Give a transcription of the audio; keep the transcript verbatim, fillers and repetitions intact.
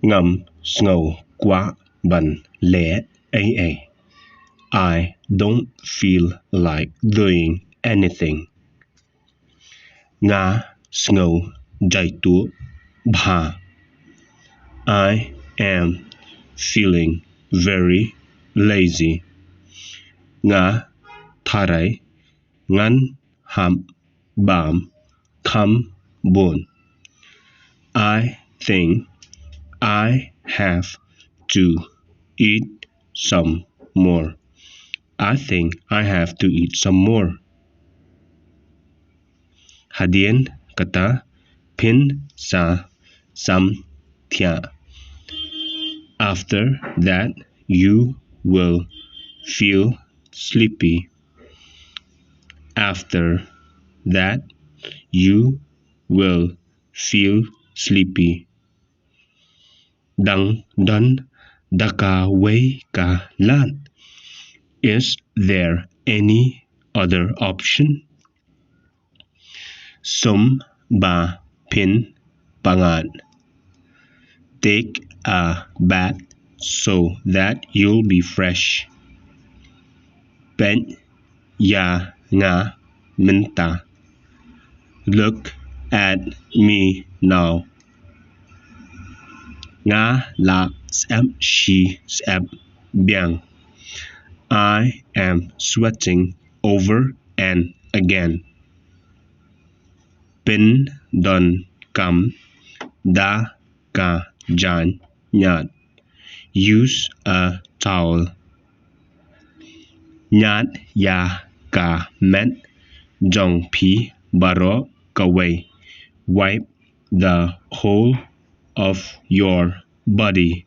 Ngam sngew kwah ban leh ei ei. I don't feel like doing anything. Nga sngew jaituh bha. I am feeling very lazy. Nga tharai ngan hap bam kham bun. I think I have to eat some more. I think I have to eat some more. Hadien kata phin sa sam thiah. After that, you will feel sleepy. After that, you will feel sleepy. Dang don da kawei ka lad? Is there any other option? Sum ba phin pyngngad. Take a bath so that you'll be fresh. Peit ïa nga mynta. Look at me now. Nga la syep shi syep biang. I am sweating over and again. Pyndonkam da ka jaiñiad. Use a towel. Ñiad ïa ka met jong phi baroh kawei. Wipe the whole of your body.